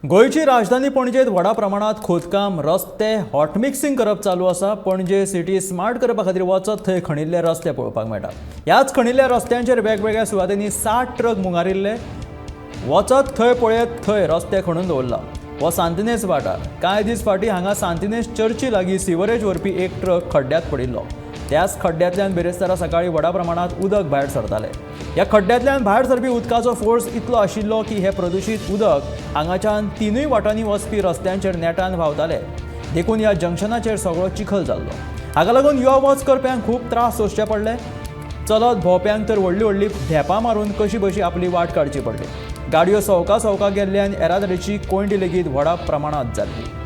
गोंयची राजधानी पणजेत व्हडा प्रमाणात खोदकाम, रस्ते हॉटमिक्सिंग करप चालू आसा. पणजे सिटी स्मार्ट करपा खातीर वचत थंय खणिल्ले रस्ते पळोवपाक मेळटा. ह्याच खणिल्ल्या रस्त्यांचेर वेगवेगळ्या सुवातींनी 60 ट्रक मुंगारिल्ले. वचत थंय पळयत थंय रस्ते खणून दवरला. हो सांतिनेज वाठार. कांय दीस फाटीं हांगा सांतिनेज चर्ची लागीं सिवरेज व्हरपी एक ट्रक खड्ड्यांत पडिल्लो. त्याच खड्ड्यांतल्यान बिरेस्तारा सकाळीं व्हडा प्रमाणात उदक भायर सरतालें. ह्या खड्ड्यांतल्यान भायर सरपी उदकाचो फोर्स इतलो आशिल्लो की हें प्रदुशीत उदक हांगाच्यान तिनूय वाटांनी वचपी रस्त्यांचेर नेटान व्हांवतालें. देखून ह्या जंक्शनाचेर सगळो चिखल जाल्लो. हाका लागून यो वच करप्यांक खूब त्रास सोंसचे पडले. चलत भोंवप्यांक तर व्हडली व्हडली धेंपां मारून कशी बशी आपली वाट काडची पडली. गाडयो सवका सवका गेल्ल्यान येरादारीची कोंयडी लेगीत व्हडा प्रमाणांत जाल्ली.